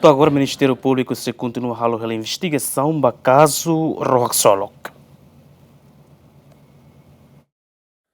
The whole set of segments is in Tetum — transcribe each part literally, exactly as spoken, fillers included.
To'o agora, Ministériu Públiku sei kontinua halo hela investigasaun ba kazu rohak solok.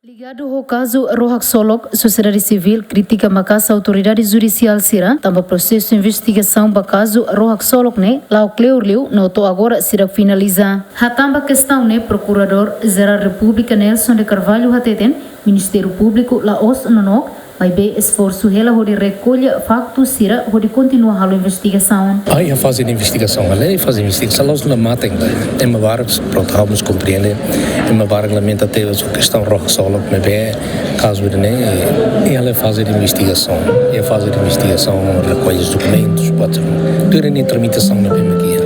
Ligadu ho kazu rohak solok, sosiedade sivíl kritika maka'as autoridade judisiál sira tanba prosesu investigasaun ba kazu rohak solok ne'e la'o kleur liu no to'o agora seidauk finaliza. Hatán ba kestaun ne'e, Prokuradór Jerál Repúblika Nelson de Carvalho hateten, Ministériu Públiku la'ós nonook, maibé esforsu hela hodi rekolla faktu sira hodi kontinua halo investigasaun. Ah, iha faze de investigasaun, ale faze de investigasaun, la'ós la mate ainda. Ema barak, prontu, ha'u mós komprende. Ema barak lamenta te su kestaun rohak solok, maibé kazu ida-ne'e, iha faze de investigasaun. Iha faze de investigasaun, rekolla dokumentus, buat. Tuir nia tramitasaun ne'ebé mak iha.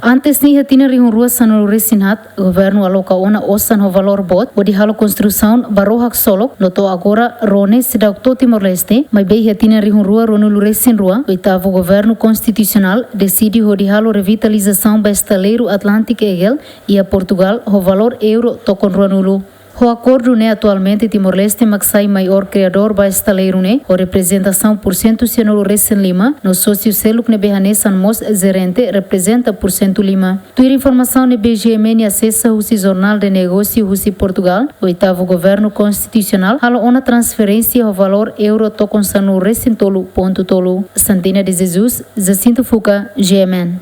Antes ne'e, iha tinan rihun rua sanulu resin haat, governu aloka ona osan ho valór boot hodi halo konstrusaun ba rohak solok, no to'o agora ró ne'e seidauk to'o Timor-Leste, maibé iha tinan rihun rua ruanulu resin rua, oitavu governu konstitusionál deside hodi halo revitalizasaun ba estaleiru Atlantic Eagle iha Portugal ho valór euro tokon ruanulu. Ho akordu ne'e, atualmente Timor-Leste mak sai maiór kredór ba estaleiru ne'e, ho reprezentasaun pursentu sianulu resin lima, no sósiu seluk ne'ebé hanesan mós jerente reprezenta pursentu lima. Tuir informasaun ne'ebé G M N asesa husi Jornál de Negósiu husi Portugal, oitavu governu konstitusionál halo ona transferénsia ho valór euro tokon sanulu resin tolu pontu tolu. Santina de Jesus, Jacinto Fuca, G M N.